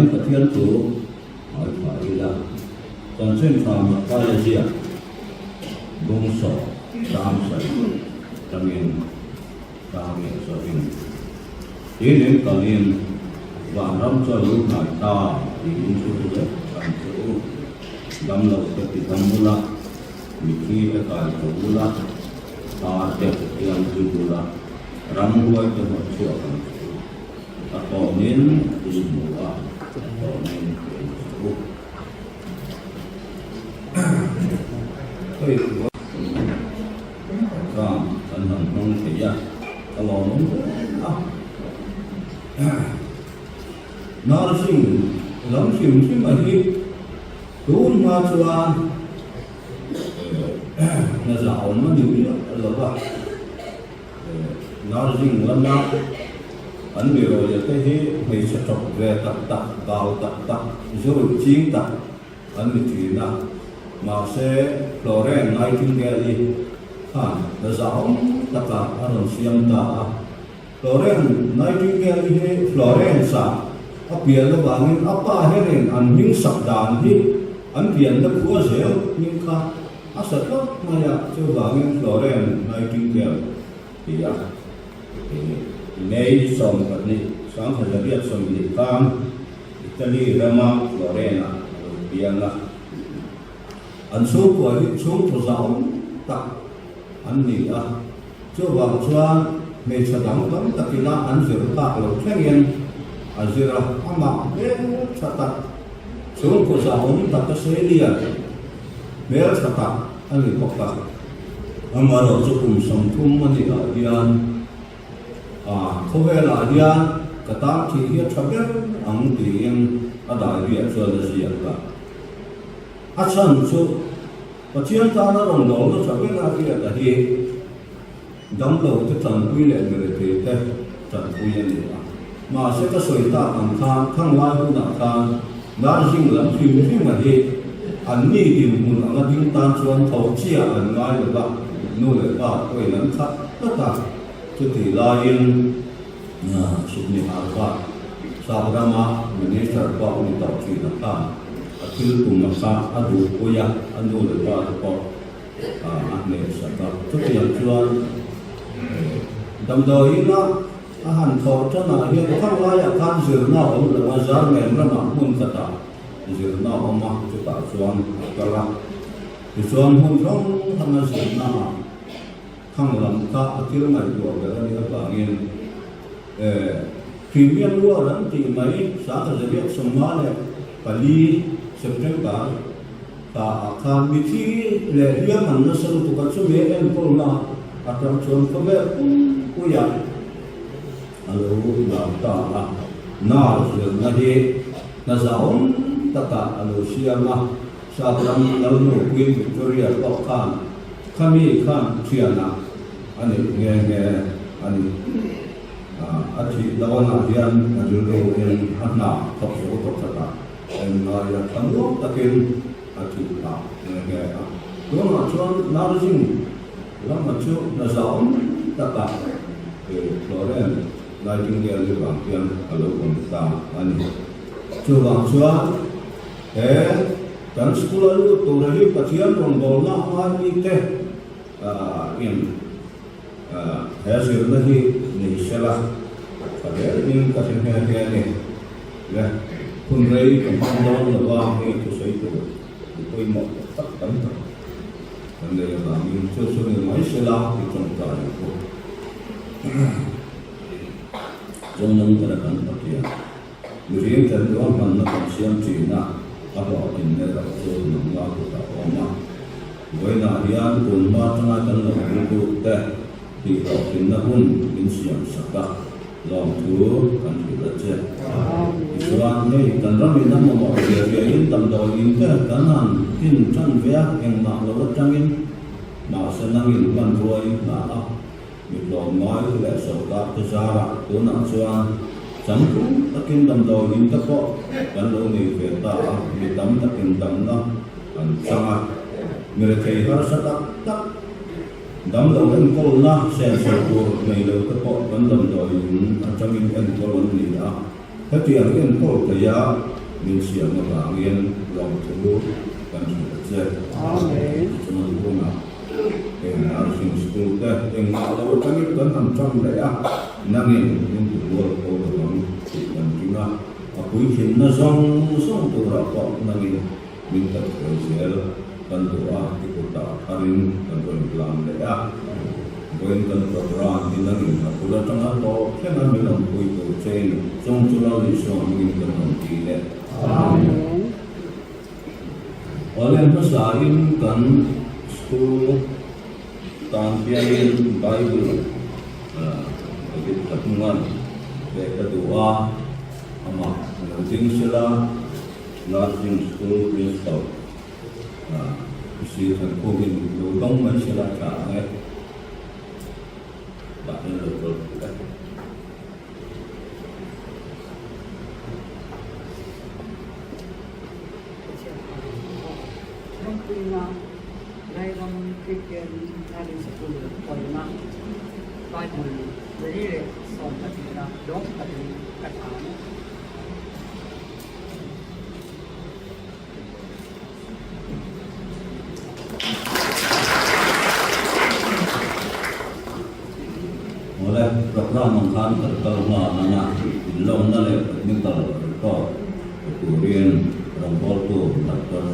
hian Pathian thu ngaithla ila, Chanchin Tha Matthaia ziak bung sawh chang sawi tangin chang leh zawhin, Tin in kalin vanram chu a lo hnai ta tiin thu thu vek ang che u, damlo te ti dam ula, mithi te kai tho ula, tar te thiam zui ula, ramhuai te hnawt chhuak ang che u. A tawnin in hmu a, a tawnin in hmu. Hei Kang kan han hmang thei a, ka lawmawm hle a. Nursing lam hrim hrim a hi tun hma chuan hna zahawm a ni miah lo va. Nursing lama an mi rawleh te hi hmeichhe tawp ve tak tak, bau tak tak, zu ching tak an ni thin a. Mahse, Florence Nightingale-i khan hna zahawm taka a rawn siam ta a. Florence Nightingale-i hi Florence-ah a pian avangin a pa hianin an hming sak dan hi an pianna khua zel hming kha A sa tlat mai a, chuvangin Florence Nightingale ti a May 12, 1820 khan Italy rama Florence-ah a lo piang a. An chhungkua hi chhungthaw zau tak an ni a, chuvang chuan hmeichhe dang tam takina an zir phak lo thlengin a zir a, amah hmel tha tak, chhungkaw zahawm tak a sei lian. Hmel tha tak a ni bawk a, amaherawh chu kum 30 a nih ah hian khawvelah hian ka tan thih hi a tha ber ang tiin a daibiah chuan a ziak a. A chhan chu Pathian tana rawn dawlna tha ber a hriat a hi damlo te tanpui leh mirethei te tanpui a ni a. Mahse ka sawi tak ang khan khanglai hunah khan Darjing lam hrim hrim a hi an ni dinhmun anga ding tan chuan tho chiah an ngai lo va, nu leh pa pawhin an khat tlat a. Chutih laiin Sydney Harvard Sap rama Minister pawh ni tawh thin a khan a thil tum a kha a duhpui a, a nu leh pa te pawh a hnehsak a. Chutiang chuan damdawiin a A han thawh tanah hian khang laiah khan zirna a awm lo a, Zarmen ramah hmun khatah zirna a awm a, chutah chuan a kal a. Tichuan hmun hrang hranga zirna ah khang lam kha a thil ngaihtuah ber a nih avangin Crimean War an tih mai 1954 September ta ah khan mithi leh hliam an nasa lutuk a, chumi a enkawlna atang chuan khawvel pumpuiah a lo lar ta a. Nar zirna hi hna zahawm takah a lo siam a, Sapram Lalnu Queen Victoria pawh khan khami khan thianah a neih nghe nghe a ni. A thih dawnah hian a rilru in a hna thawk zo tawh khatah Englaia thlamuang takin a thih phah nghe nghe a. Tunah chuan Narzing lama chu hna zahawm takah Florence Nightingale-i vang hian a lo awm ta a ni. Chuvang chuan he kan school a lut tura hi Pathian rawngbawlna a ngai mite in He zirna hi nei sela tha hle in ka hre nghe nghe a ni. Le, hun rei ka hmang dawn lo va, hei thusawi tur i pawimawh tak tak tam tak kan nei avangin chu chu ni mai sela i tawngtai ang u. Chungnung bera kan Pathian, mihring kan ruahmanna kan siam thin a, a hlawhtlin erawh chu nangmah kutah a awm a. Vawiinah hian tun hma atanga kan lo rilru te tihhlawhtlinna hun min siam sak a, lawmthu kan hrilh a che. Tichuan, hei kan ramin a mamawh zia riain damdawiin te kan han tin tan ve a, engmah lo atangin mahse nangin hmanrua i hna a, mi tlawmngai leh sawrkar te zarah tunah chuan changtlung takin damdawiin te pawh kan lo nei ve ta a, mi tam takin damna an chang a, mi rethei harsa tak tak damlo enkawlna senso tur nei lo te pawh kan damdawiin atangin enkawl an ni a. Hetiang enkawl theia min siam avangin lawmthu kan hrilh a che. Tichuan tunah heng nursing school te engmah lo atangin kan han tan leh a, nangin min ti rual ko lo ang tih kan ring a, a puitlinna zawng zawng turah pawh nangin Min kan hruai zel, kan duh a, i kutah tharin kan rawn plan leh a. Vawiin kan program hi nangin a bul atanga tawp thlenga min awmpui tur chein chawng chu Lal Isua hmingin kan rawn ti leh. Amen. Awle hmasain kan school tan hianin Bible David Tlahnunga'n pek a duh a, amah lo ding sela. Nursing School Principal Sri Thankhawmin lo dawng mai sela tha ang e. Tah hian lo kal thut e. Rampuina Lairam Kristian Nursing School pawlna Bible zali leh sawmpahnihna lawm takin ka hlan. Awle, programme ang khan kan kal nghal ang a, inlawmna leh technical report pe turin rawngbawltu Doctor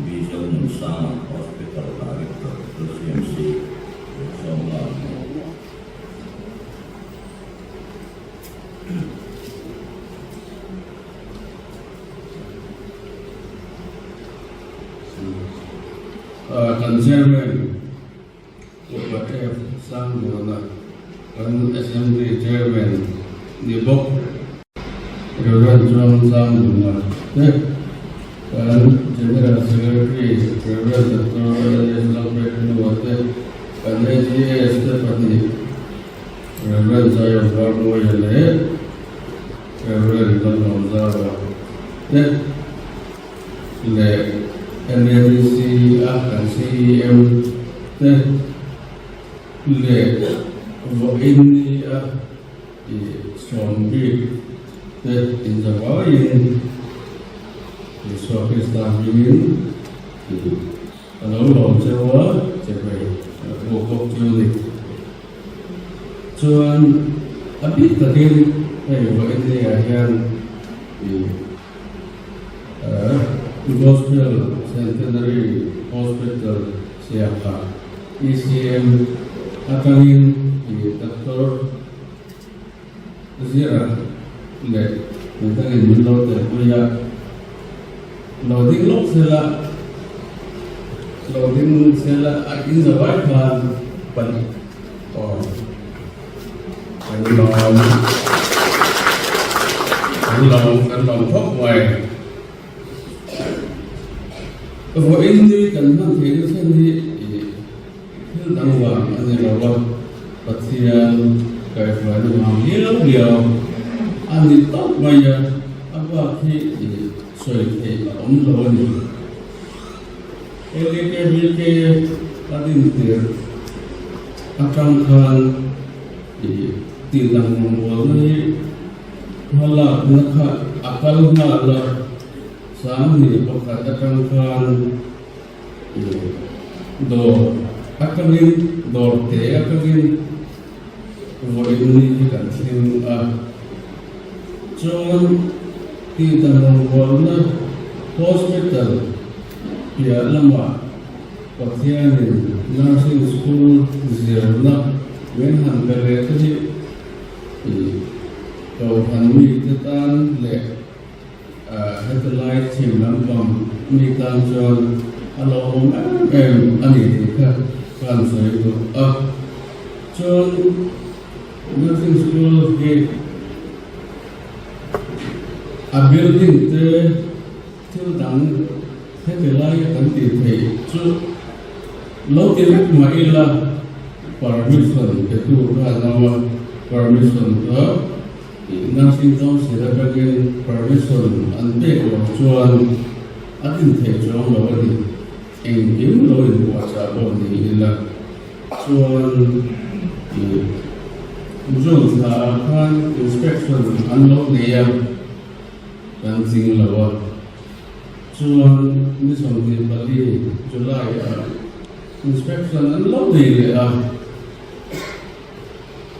B. Zonunsanga, Hospital Director, LCMC, lo sawm nghal ang e. Kan Chairman Upa F Sangduna, kan Assembly Chairman ni bawk Rev John Sangduna te, kan General Secretary Rev Doctor L S Lalpekhnua te, kan AGS te pahnih Rev Zion Varmawia leh Rev Lalmawzara te leh NADC a kan CEM te leh vawiin ni a i sawm bik te inzavaiin Isua Krista hmingin i A lo lawm cheu a, che hmei buk bawk chu ni. Chuan a bik takin hei vawiin ni ah hian i Gospel Centenary Hospital Siaha ECM atangin i Doctor Zira leh midangin min lo telpui a, lo ding lawk sela, lo ding sela a in zavai khan pahnih aw kan lawm kan lawm kan lawm khawp mai. Vawiin ni kan hman theihna thlen hi ih. Thil dang vang a ni lo a, Pathian kaihhruaina vang liau liau a ni tawp mai a, a bak hi i sawi theih a awm lo a ni. LKBK a dintir atang khan i tihdang rawngbawlna hi hmalakna kha a kal nghal a, Sanghnih pakhat atang khan Dawr atangin dawr te atangin vawiin ni hi kan thleng a, chuan tihdan rawngbawlna hospital piah lamah Pathianin nursing school zirna min han pe leh te hi Kohhran mite tan leh Heti lai thim lampang mi tan chuan a lawmawm em em a ni tih kha ka han sawi duh a. Chuan nursing school hi a building te thil dang heti laia kan tih theih chu lo ti vek mah ila permission pe tu kha an awm a, permission kha Nursing Council atangin permission an pek loh chuan a din theih chuang lo a ni. Engkim lo inpuahchah pawh ni ila chuan ih June thlaah khan inspection an lo nei a, kan ching lo a. Chuan ni 24 July ah inspection an lo nei leh a.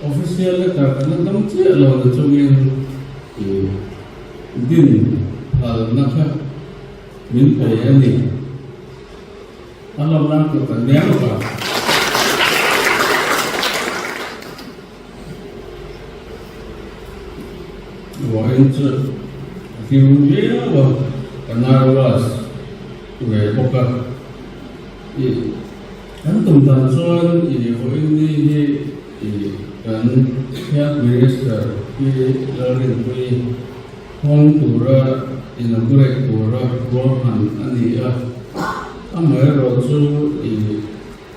Official letter kan la dam chiah lo na chungin din phalna kha min pe a ni. A lawm nan tur kan nia lawk a. Vawiin chu a hlim viau a, ka nervous ve bawk a. Ih kan tum dan chuan ih vawiin ni hi ih kan Health Minister Pi Lalrinpuii Hawng tura inaugurate tura ruahman a ni a, amaherawh chu i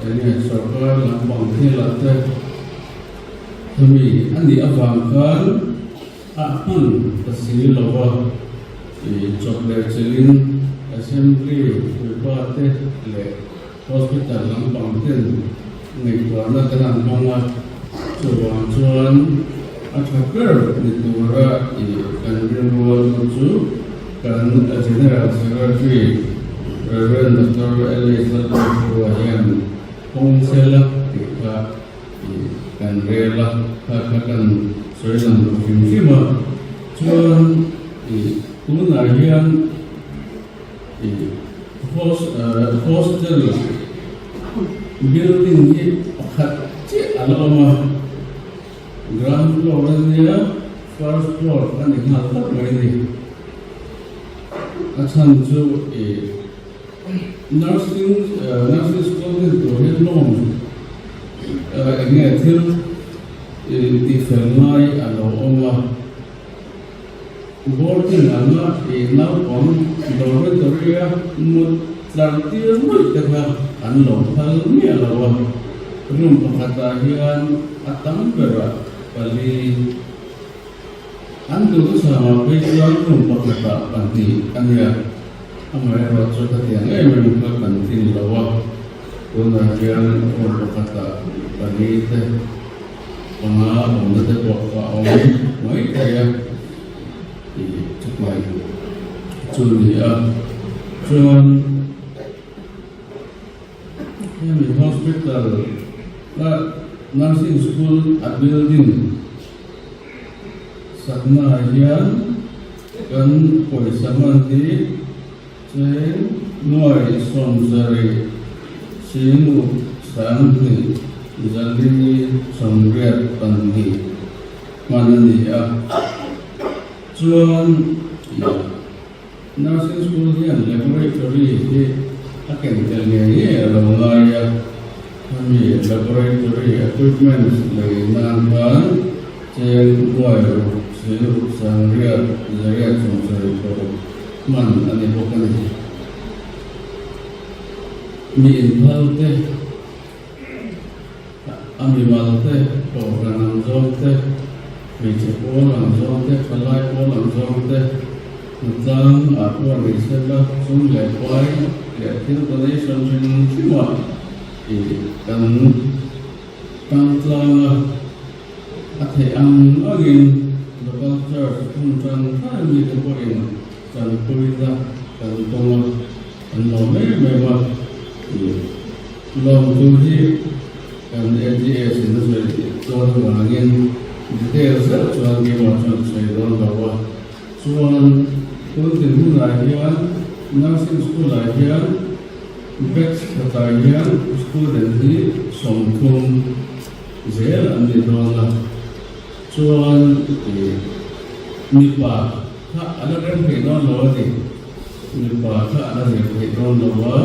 enge sorkar lampang thilah te hemi a nih avang khan a hman ta si lo va, i chawp leh chilhin Assembly puipa te leh Hospital lampang ten ngaihtuahna kan han hmang a, chuvang chuan a tha ber ni tura i kan rinrual chu chu kan General Secretary Rev. Doctor L.H. Lalbawihlua hian kawng sela tih kha i kan rel a, kha kha kan sawi lang duh hrim hrim a, chuan i tunah hian Hostel building hi pakhat chiah a la awm a, ground floor a nia first floor a ni nghal tawp mai a ni. A chhan chu ih nursing nursing school din tur hian loan eng nge thil ih tihfel ngai a lo awm a. Boarding anga i naupang dormitory-a mut tlar tir ruih te kha an lo phal miah lo a, room pakhatah hian a tam berah pali, an duhthusangah phei chuan room pakhatah pahnih a nia. Amaherawh chu khatiang em em kha kan tlin lo a, tunah hian room pakhatah pali te, Panga awmna te pawh a awm mai thei a tih chupai chu a ni a. Chuan hemi hospital a nursing school a building sakna ah hian kan pawisa hman hi cheng nuai 70 sing 2 482 hman a ni a. Chuan nursing school hian laboratory hi a ken tel ngei ngei a lo ngai a, hemi laboratory equipments lei nan khan cheng 6 6 8 176 hman a ni bawk a ni. Mi inphal te. A mimal te, kohhran ang zawng te, hmeichhe pawl ang zawng te, thalai pawl ang zawng te, hnatlang ah pawh ni sela sum leh pai leh thil donation hrim hrim ah i kan tang tlang a, a theih ang angin local church hmun tan thlai mite pawhin tanpuina kan dawng a, kan lawm em em a. Lawmtu hi kan AGS in a sawi dawn avangin detail zeuh chuan keimah chuan ka sawi dawn lo a. Chuan tun tin hunah hian nursing school ah hian batch khatah hian student hi 30 zel an ni dawn a. Chuan mipa kha a la rem thei dawn lo a ni. Mipa kha a la zir theih dawn lo a,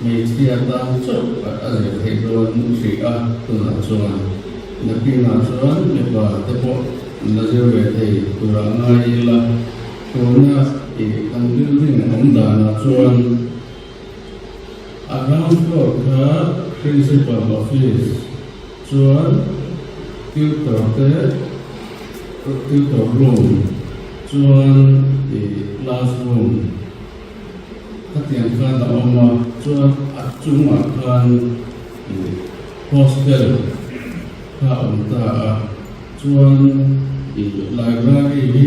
hmeichhia tan chauh a zir theih dawn hrih a, tunah chuan nakinah chuan mipa te pawh an la zir ve thei turah ngai ila, tuna ih kan building awm danah chuan a ground floor kha principal office chuan tutor te tutor room chuan ih classroom khatiang khan a awm a chuan a chungah khan ih hostel kha a awm ta a. Chuan ih library hi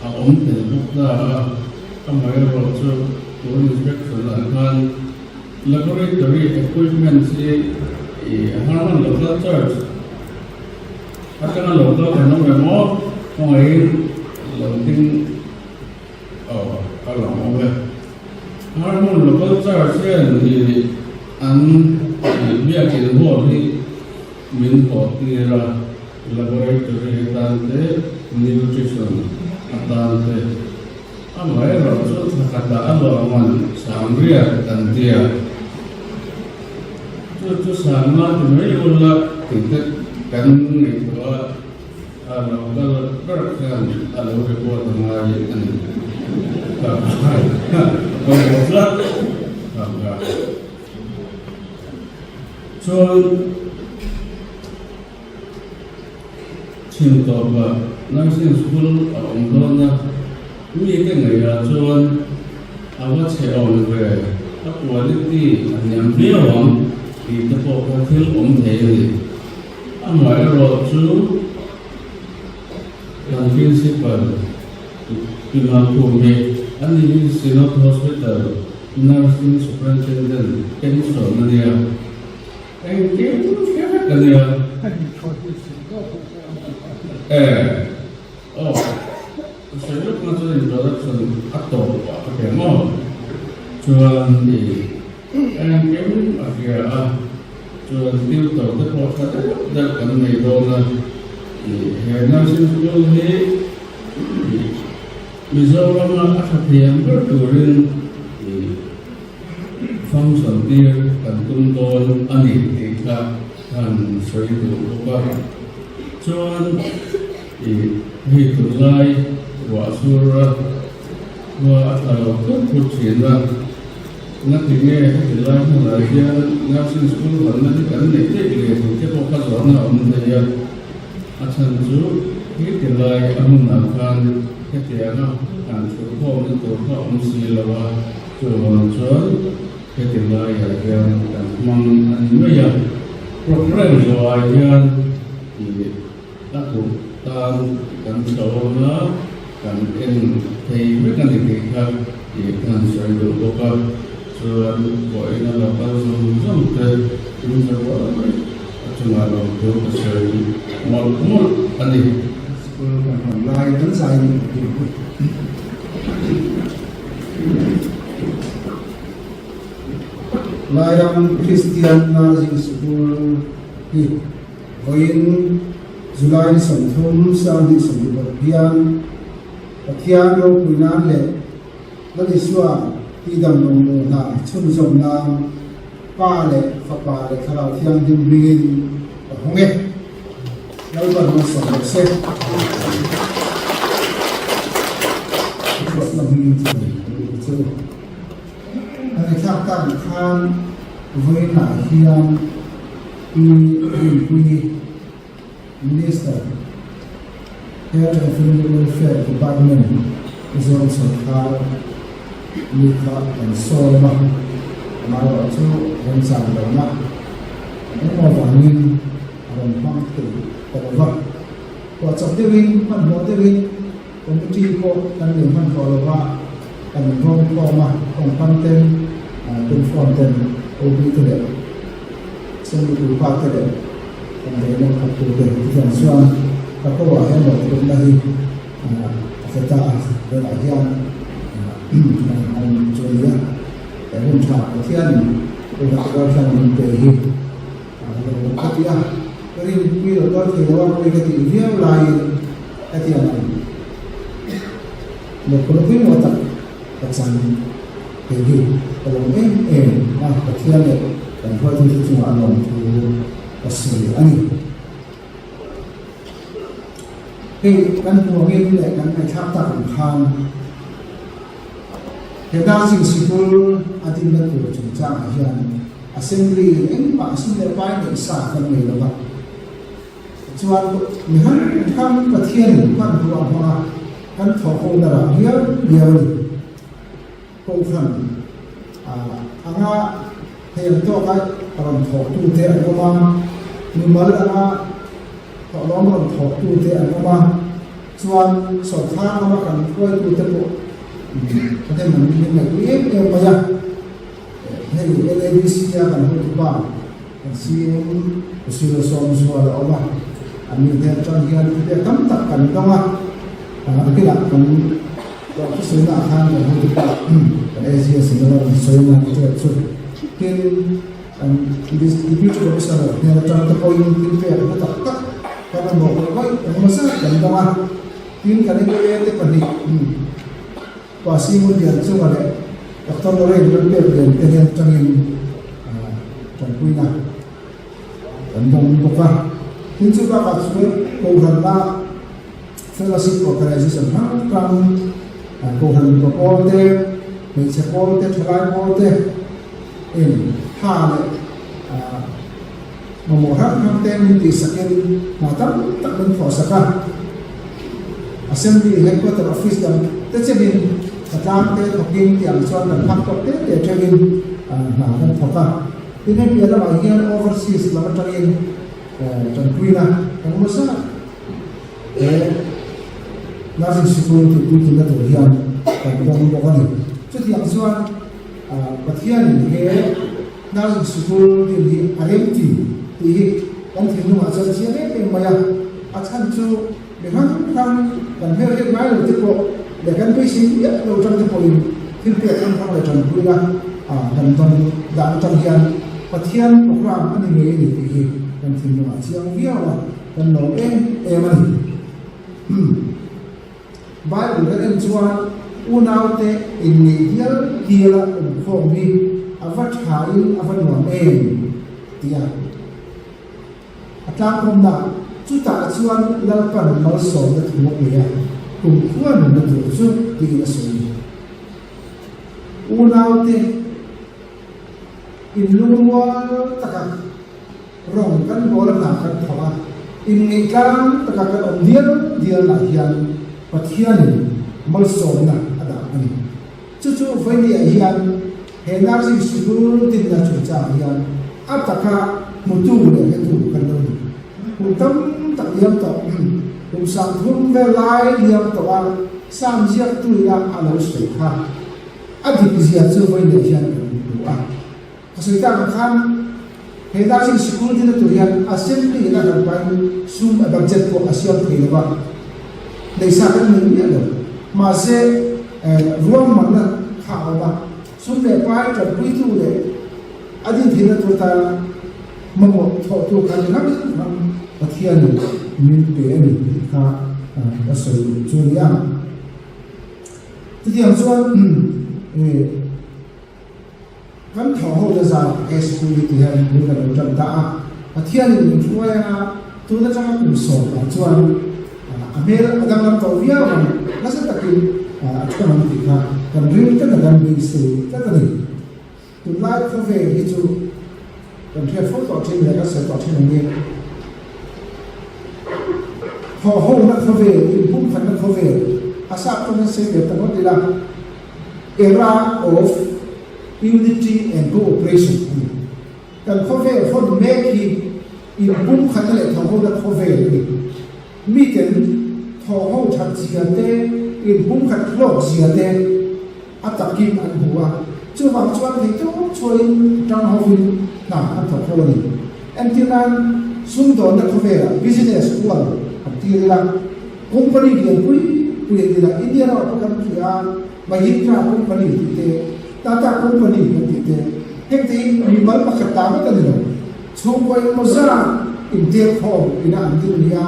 a awm tel bawk ta a, amaherawhchu tun inspection ah khan laboratory equipment hi ih Harman Local Church atanga lo kal kan awm em aw kawngaihin lo ding aw ka lo awm e. Harman Local Church hian ih an ih biakin hall hi min haw tir a, laboratory atan te, nutrition atan te, amaherawhchu thla khatah a lawm man sangriat kan tia, chu chu sangna ti mai ula tih te kan ngaihtuah a, a lo kal ber khian a lo report a ngai a ni. Ka pawimawh tlat. Chuan chhim tawpah nursing school a awm dawn a, mite ngeiah chuan a va chhe awm ve, a quality a hniam viau ang tih te pawh kha thil awm thei a ni. Amaherawh chu kan principal Pi Malkhum hi a ni hi Synod Hospital Nursing Superintendent pension a nia, engkim hre vek a nia. E, aw, sawi lawk na chuan introduction a tawp ah ka pe maw? Chuan i engkim a hria a, chuan tutor te pawh tha deuh deuh kan nei dawn a, i he nursing school hi i Mizorama a tha thei ang ber turin i function tir kan tum dawn a ni tih kha kan sawi duh bawk a. Chuan i hei tunlai ruah sur a khua a tha lo thut thut thin a, ngati nge heti lai hmunah hian nursing school hawnna hi kan neih theih leh tih te pawh kha zawhna a awm thei a. A chhan chu heti lai a hmunah khan hetianga han thutkhawmna tur kha awm si lo a, chuvang chuan heti laiah hian kan hmang a ni mai a. Programme zawhah hian ih a duh tan kan chho ang a, kan en thei vek a ni tih kha ih kan sawi duh bawk a, chuan vawiin a lo kal zawng zawng te in za rual mai. A chungah lo thu ka sawi mawlh mawlh a ni. School kan hawn lai kan zai ni ka ti hu. Lairam Kristian Nursing School hi vawiin July ni 30 2026 hian Pathian ropui nan leh Lal Isua tihdam rawngbawlhna chhunzawm nan Pa leh Fapa leh Thlarau Thianghlim hmingin ka hawng e. Lalpan malsawm rawh se. Thuatna hmingin thil ka duh che u. Ka ngaihthlak tak khan vawiinah hian Pi Rinpuii Minister, Health and Family Welfare Department Mizoram sawrkar mi kha kan sawm a, amaherawh chu remchang lohna engemaw vangin a rawn hmang thei ta lo va. Puahchawp deuhin, hmanhmawh deuhin committee pawh kan nei hmanhmawh lo va, kan inrawm khawm a, kawngpang ten, penfrawn ten, OB te leh Assembly puipa te leh kan daihna thawktu te tihian chuan ka ko ah hian mawhphurhna hi a hre ta a, tunah hian kan awm chu a ni a, he hun tha Pathianin tunah te hian min pe hi a lo awm ka ti a, ka rinpui lo kal thei lo a, pawi ka tih viau laiin hetiang ang mawhphurhna pawimawh tak ka chan thei hi ka lawm em em a, Pathian leh kan hruaitute chungah a lawm thu ka sawi a ni. Hei kan hmuangin leh kan ngaihthlak tak ang khan he nursing sikul a dinna tur chungchangah hian Assembly engmah sum leh pai neih sa kan nei lo va. Chuan mi hrang hrang Pathianin hmanrua a hmang a, kan thawh hona rah viau viau a ni. Kohhran anga hei ang tawka rawn thawktute an awm a. Mimal anga thawhlawm rawn thawhtute an awm a, chuan sawrkhar lama kan hruaitute pawh thahnem an min ngaihtuah em em mai a. Hei LADC a kan hotupa kan CM Pu Silo Sawmzuala a awm a, an ni hnen atang hian thupek tam tak kan dawng a, nakinah kan thusawinaah khan kan hotupa kan AGS in a rawn sawi ang a tih chu. Tin, An Deputy Commissioner hnen atang te pawhin thil pek hlu tak tak kan mamawh ngawih ngawih engemaw zat kan dawng a, tin kan MLA te pahnih Pasi Ngunlian chunga leh Doctor Lorraine Lalpeklian te hnen atangin tanpuina kan dawng bawk a. Tin chu bakah chuan Kohhranna Fellowship Organization hrang hrang Kohhran mipa pawl te, hmeichhe pawl te, thalai pawl te, Eng tha leh mamawh hrang hrang te min tihsakin hna tam tak min thawhsak a. Assembly Headquarter Office dang te chenin tlatlang te thawkin tih ang chuan kan phak tawk te te teuhin hna kan thawk a. Tin hei piah lamah hian overseas lam atangin tanpuina kan hmasa he nursing sikul tihpuitlina tur hian kan dawng bawk a ni. Chutiang chuan Pathianin he nursing sikul din hi a remti tih hi kan thinlungah chuan chiang em em mai a, a chhan chu mi hrang hrang kan hmelhriat ngai lo te pawh leh kan beisei miah lo tang te pawhin thil pek hrang hrang leh tanpuina kan dawn dan atang hian Pathian program a ni ngei a ni tih hi kan thinlungah chiang viau a, kan lawm em em a ni. Bible kan en chuan unaute inngeih hial hiala awmkhawm hi a va thain a va nuam em? tia a tlangkawmna chutah chuan Lalpan malsawmna thu a pe a, kumkhua nunna tur chu tiin a sawi. Unaute inlungrual taka Rawng kan bawl a hna kan thawk a, inngeih tlang taka kan awm dial dial lah hian Pathianin malsawmna a dah a ni. Chu chu Vawinia hian he nursing sikul dinna chungchangah hian a taka hmutu leh hretu kan lo ni. Kum tam tak liam tawh, kum 30 vel lai liam tawh a Sam ziaktu ina a lo sawi kha a dik zia chu Vawinia hian kan hmu a. A sawi tak ang khan he nursing sikul dina tur hian assembly in a kan pahin sum a budget pawh a siam thei lo va, neihsa kan nei miah lo. Mahse ruahmanna kha a awm a, sum leh pai tanpuitu leh a din theihna tur tana mamawh thawhtu kha ni hrang hrang Pathianin min pe a ni tih kha ka sawi chu a ni a. Chutiang chuan Kan thaw ho te zan he sikul hi ti hian bul kan lo tan ta a, Pathianin min hruai anga tun atanga kum 10 ah chuan a hmel a danglam tawh viau ang, nasa takin a thuam ang tih kha kan ring tlat a, kan beisei tlat a ni. Tunlai khawvel hi chu kan hriat fo tawh thin leh kan sawi tawh thin angin thaw hona khawvel, inpumkhatna khawvel a sap chuan an sawi ve ta ngawt ila, Era of Unity and Cooperation a ni. Kan khawvel hawn mek hi inpumkhatna leh thawhhona khawvel a ni. Miten thawhho that zia te, inpumkhat hlawk zia te a takin an hmu a, chuvang chuan theihtawp chhuahin tang hovin hna an thawk ho a ni. Entirnan, sumdawnna khawvelah business world an tir ila, Company lian pui pui an ni la, India ramah pawh kan hria a, Mahindra company tih te, Tata company kan tih te, heng te hi mimal pakhat ta ngawt a ni lo. Chhungkaw engemaw zat intelkhawm ina an ding nia,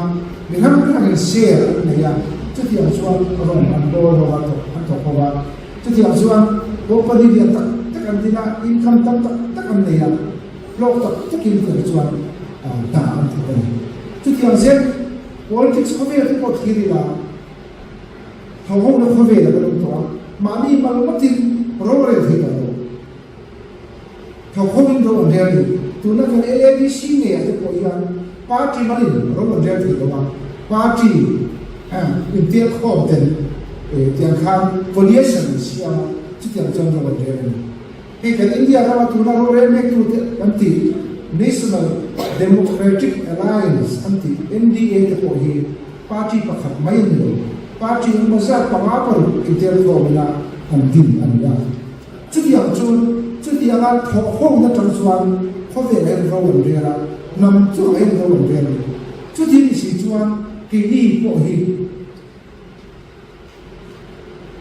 mi hrang hrangin share an nei a, chutiang chuan rawng an bawl ho a, thawk an thawk ho a, chutiang chuan company lian tak tak an din a, income tam tak tak an nei a, hlawk tak takin tiang chuan hna an thawk a ni. Chutiang zel. Politics khawvel te pawh thlir ila, thawhhona khawvel a kan awm tawh a, mahni mal ngawtin rorel thei tawh lo. Thawkhoin ro an rel ni. Tuna kan LADC ngeiah te pawh hian party malin ro an rel thei lo a, party intel khawm ten tiang khan coalition an siam a, chutiang chuan ro an rel a ni. Hei kan India rama tuna rorel mektu te kan tih National. Democratic Alliance an tih NDA te pawh hi party pakhat mai a ni lo, party engemaw zat panga paruk intelkhawmina an din a ni a. Chutiang chu chutianga thawhhawmna tang chuan khawvel ah hian ro an rel a, hnam chungah hian ro an rel a ni. Chuti ni si chuan keini pawh hi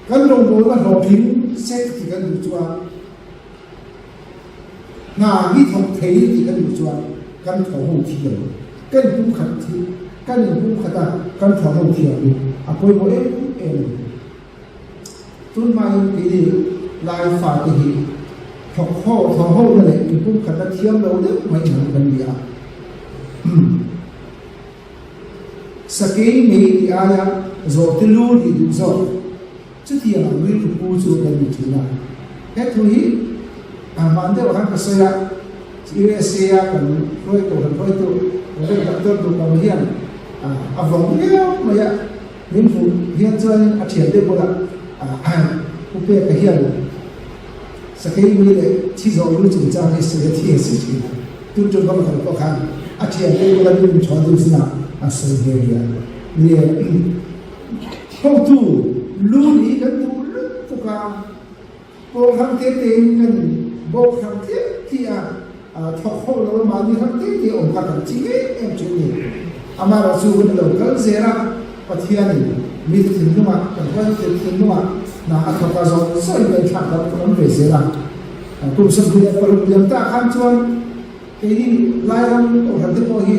kan rawngbawlna hlawhtling sek tih kan duh chuan hna hi thawk thei tih kan duh chuan kan thawhho thiam, kan inpumkhat thi, kan inpumkhat a kan thawhho thiam hi a pawimawh em em a ni. Tunhmain keini Lai fate hi thawkho thawhhona leh inpumkhatna thiam lo deuh mai hnam kan ni a. Sakei mei tih aia zawhte lu nih duh zawk chutiang ang rilru pu chu kan ni thin a. He thu hi hman deuh khan ka sawi a, USA a kan hruaitu han hruaitu Rev Doctor Duhkam hian a vawng viau mai a. Min hmuh hian chuanin a thiante bulah Pu Peka hian Sakei mi leh thi zawh lu chungchang hi sawi a thi a si thin a. Tun tum ka pakhat pawh khan a thiante bula mi min chhawn deuh zinah a sawi ve rih a. Ni e, hotu lu nih kan duh lutuk a, pawl hrang te tein kan in bawk hrang tliah tliah a, thawk ho lo a mahni hrang te te awm kha kan ching em em thin a ni. Amaherawh chu hun a lo kal zel a, Pathianin mite thinlungah, kan huaite thinlungah hna a thawk a, zawng zawngin kan thlak dam kan awm ve zel a. Kum 26 liam tah khan chuan keini Lairam Kohhran te pawh hi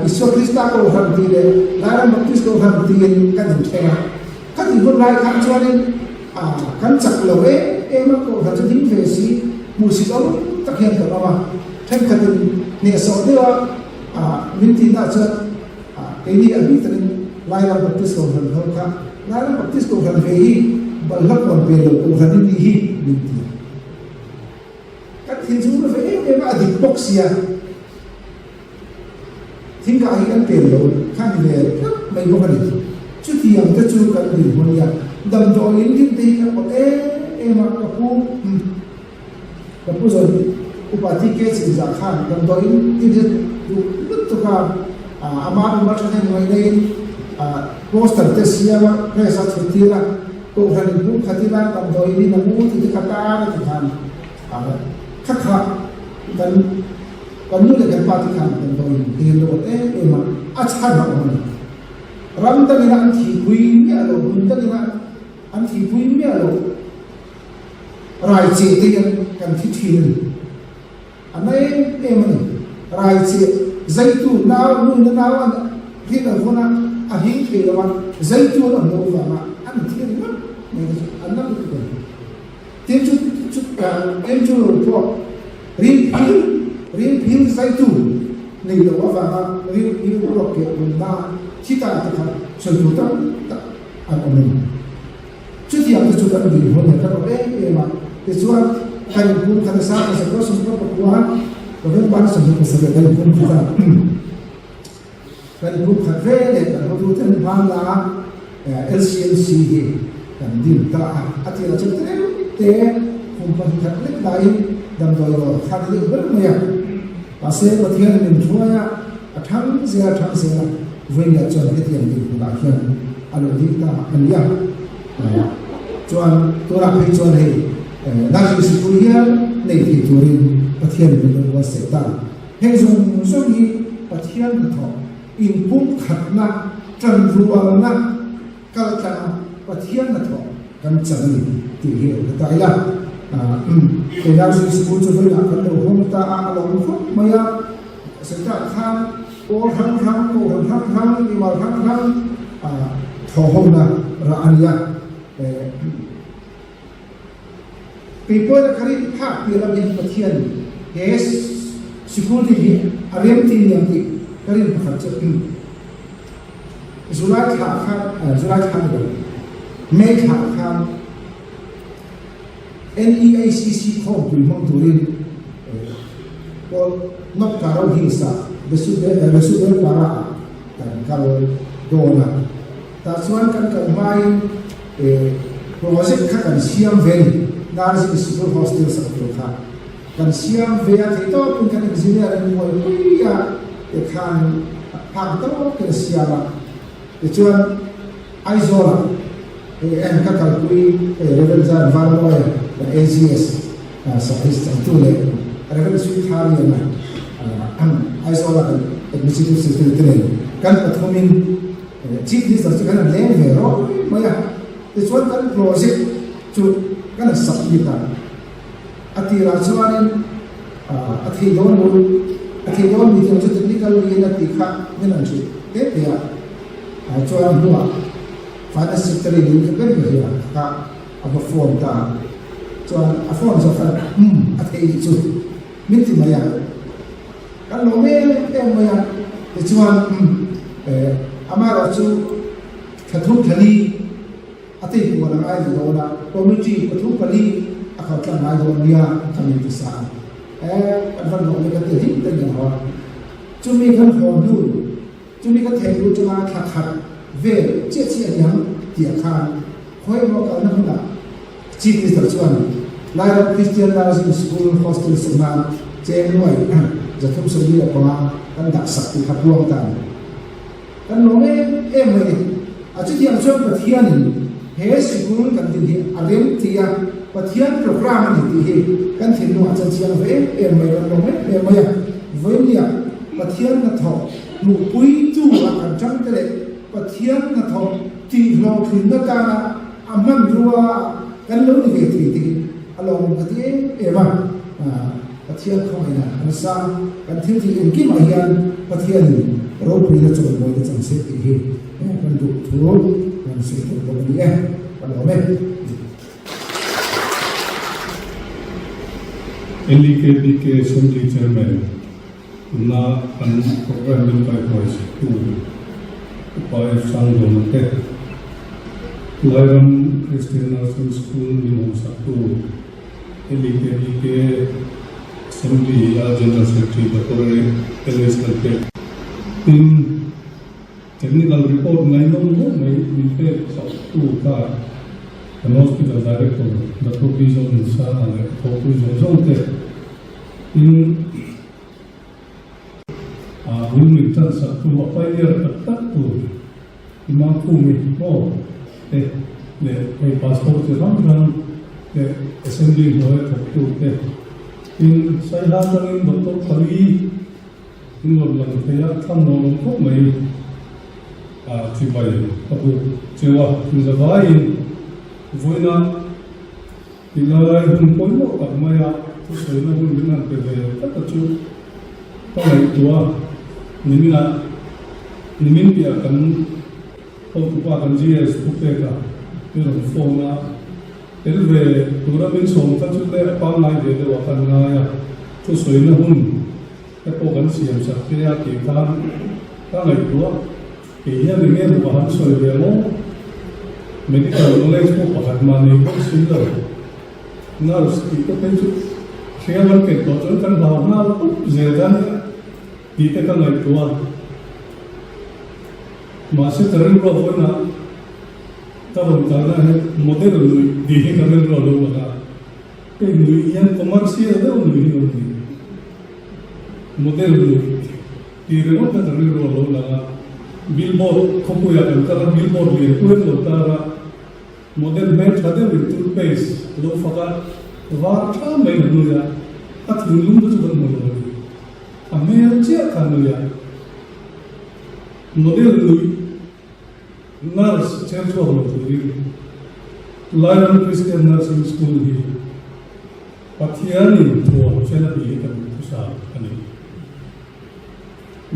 Isua Krista Kohhran tih leh Lairam Baptist Kohhran tiin kan inthleng a. Khatih hun lai khan chuanin kan chak lo em em a, Kohhran chu ding ve si, hmuhsit awm tak hian kan awm a. Thenkhatin hnehsawh deuha min tihna chuan Keini a bik takin Lairam Baptist Kohhran ho kha Lairam Baptist Kohhran ve hi balhla kawn pe lo Kohhran i nih hi min ti a. Kan thil chu na ve em em a, a dik bawk sia. Thingkah hi kan pel lo kha ni ve tlat mai bawk a ni. Chutiang te chu kan dinhmun a nia. Damdawiin din te hi kan awt em em a, ka pu. Ka pu zawn upa TK Chinzah khan damdawiin tin hi duh lutuk a, ama ram atang hian ngaih neiin poster te siam a, press a chhut tir a, kohhran in hmung khat ila damdawiin in a mu ti te kha tar a ti khan kha kha kan kan nu leh kan pa te khan damdawiin tir lo em em a, a chhan a awm a ni. Ram dangin a an thihpui miah lo, hmun dangin a an thihpui miah lo. Rai cheh te hian kan thi thin a ni. A na em em a ni. Rai cheh zaitu nau nu na nau an rin a vawn a, a hing thei lo a, zaitu an awm loh vanga an thi ringawt mai te chu an na lutuk a ni. Tin chu chu tin chu pawh rin phil rin phil zaitu nei loh avanga rin phil ruak keh awmna thi ta te kha sawi tur tam tak an awm a ni. Chutiang te chu kan dih hawn he kan awm em em a, tichuan kan inpum khat a sang hmasa pawh sawmkua pakua November ni 27 kan inpum khat a, kan inpum khat ve leh kan hotu ten hman la LCMC hi kan din ta a, a tirah chuan tlem te kum pahnih khat lek laiin damdawi dawr khan a deuh ber mai a, mahse Pathian in min hruai a, a thang zel a thang zel a, vawiinah chuan hetiang dinhmunah hian a lo ding ta a ni a. Chuan tunah phei chuan hei Nursery sikul hial nei thei turin Pathian min lo buatsaih ta. Heng zawng zawng hi Pathian hnathawh inpumkhatna, tanrualna kaltlanga Pathian hnathawh kan chan a ni tih hi ka ta ila. Kei Nursery sikul chu vawiinah kan lo hawng ta a, a lo awm khawp mai a. Sawi tak khan pawl hrang hrang, kohhran hrang hrang, mimal hrang hrang thawhhawmna rah a ni a. Kei pawhin a kharin phak piah lam hian Pathian he sikul te hi a remti ni ang tih ka rin pakhat chu July thla khan, July thla ni lo, May thla khan NEACC khawmpui hmang turin Pawl North Garo Hills ah Resubel Para ah kan kal dawn a. Tah chuan kan kal hmain project kha kan siam ve ni, Narzing Sikul Hostel sak tur kha. Kan siam ve a thei tawpin kan engineer in buaipui a tikhan phak tawkin a siam a. Tichuan Aizawlah hei en ka kalpui hei Rev Zan Varmawia kan AGS service changtu leh Rev Sui Thaliana Aizawla kan Executive Secretary te nen kan pathumin Chief Minister chu kan han leng ve rawih mai a. Tichuan kan project chu kan han submit a. A tirah chuanin a thei dawn lo, a thei dawn mi tih chu technical in a tih kha min rawn hrilh te te a, chuan a hnuah finance secretary niin ka ber ka hria kha a va phone ta a, chuan a phone zawh khan umm a thei tih chu min ti mai a, kan lawm em em mai a, tichuan umm amaherawhchu thla thum thla li A tei puan a ngai leh dawn a, committee pathum pali a kal tlang ngai dawn nia ka min ti sa a. E, kan van lawm e ka ti a hlim teng kan haw a. Chumi kan haw hnu, chumi ka theih hnu chunga thla khat vel chiah chiah aniang tih ah khan khawi emaw kalna hmunah Chief Minister chuan Lairam Christian Nursing School Hostel sakna cheng nuai 375 kan dah sak tih kha puang ta a ni. Kan lawm em em mai ni. A chutiang chuan Pathianin he sikul kan din hi a rem ti a, Pathian program a ni tih hi kan thinlungah chuan chiang ve em em mai, kan lawm em em mai a. Vawinia Pathian hnathawk hmuhpuitu a kan tang te leh Pathian hnathawk tihhlawhtlinna tana a hmanrua kan lo ni ve thei te hi a lawmawm ka ti em em a. Pathian khawngaihna a nasa, kan thil tih engkimah hian Pathianin ropuina chawimawina chang se tih hi kan duh thu kan sawi tel bawk a ni e, ka lawm e. LEKBK Assembly Chairman tuna kan programme min kaihhruai tu Upa F. Sangdawna te, Lairam Christian Nursing School min hawngsaktu LEKBK Assembly a General Secretary Doctor LS Lalpek tin Technical report ngaihnawm deuh mai min pek chauh tu kha kan Hospital Director Doctor P Zonunsanga leh a thawhpui zawng zawng te tin min min tan sak tu a pioneer tak tak tu Imam Khumi maw te leh hei pastor chi hrang hrang leh assembly hnuaia thawktu te tin Saiha atangin Doctor Pali in rawn lang thei a thlam nuam awm khawp mai a chibai ka buk cheu a inzavaiin vawiina tilai hun pawimawh tak maia thusawina hun min han pe ve tlat a chu ka ngaihtuah a, niminah nimin piah kan hotupa kan GS thupek a mi rawn phone a, tel ve tura min sawm kha chu le a pangngai ve deuh a kan ngai a, thusawina hun te pawh kan siam sak te a tih khan ka ngaihtuah kei hian eng nge maw ka han sawi ve maw medical knowledge pawh pakhat mah nei bawk si lo nurse tih te phei chu hriam an ken tawh chuan kan hlau nghal tawp zel kha nia tih te ka ngaihtuah a mahse ka rilru a vawiinah ka rawn kalna hian model nuih tih hi ka rilru a lo lang a. Hei nuih hian commercial deuh nuih hi lo ni. Model nuih tih ringawt kha ka rilru a lo lang a. Billboard khawpuiah kan kal a, billboard lian pui an lo tar a, model hmeltha deuhin toothpaste lo fak a, var tha mai a nui a, a thinlung te chu kan hmu lo a ni. A hmel chiah kha a nui a. Model nuih. Nurse chen chhuak lo turin Lairam Christian Nursing School hi Pathianin thuam chen a tih hi kan thusa a ni.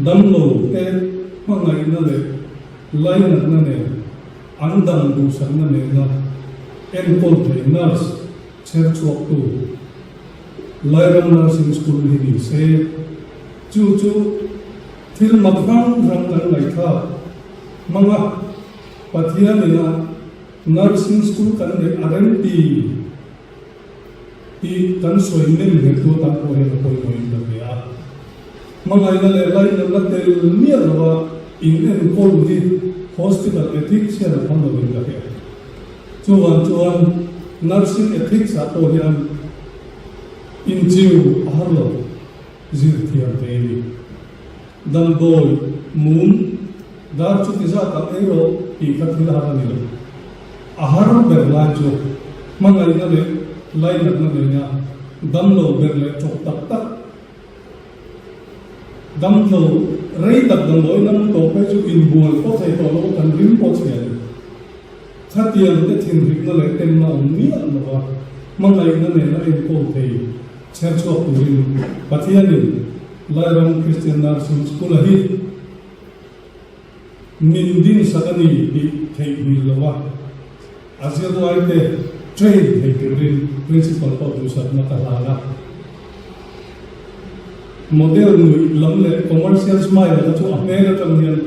Damlo te hmangaihna leh lainatna nen an dam duhsakna nena enkawl thei nurse chher chhuaktu Lairam Nursing School hi ni se, chu chu thil mak hrang hrang kan ngaihthlak hmang a, Pathian ina Nursing School kan neih a rem ti tih kan sawi nem nghet tu atan pawh hian a pawimawh in ka hria a. Hmangaihna leh lainatna tel miah lova in enkawl hi Hospital Ethics hian a phal lovin ka hria. Chuvang chuan Nursing Ethics ah pawh hian. Inchiu a har lo, zir thiam thei a ni. Damdawi mum dar chuti zatah ei rawh tih kha thil har a ni lo. A har ber lai chu hmangaihna leh lainatna nena damlo ber leh ṭawp tak tak, damlo rei tak damdawi nam tawh phei chu inbual pawh thei tawh lo kan rim pawh chhia a ni. Khatiang te thinrikna leh temna awm miah lova hmangaihna nena enkawl thei chher chhuak turin Pathianin Lairam Kristian Nursing School-a hi min dinsak a ni tih theihnghilh lova a zirlaite train thei turin Principal pawh duhsakna ka hlan a. Model nuih lam leh commercial smile kha chu a hmel atang hian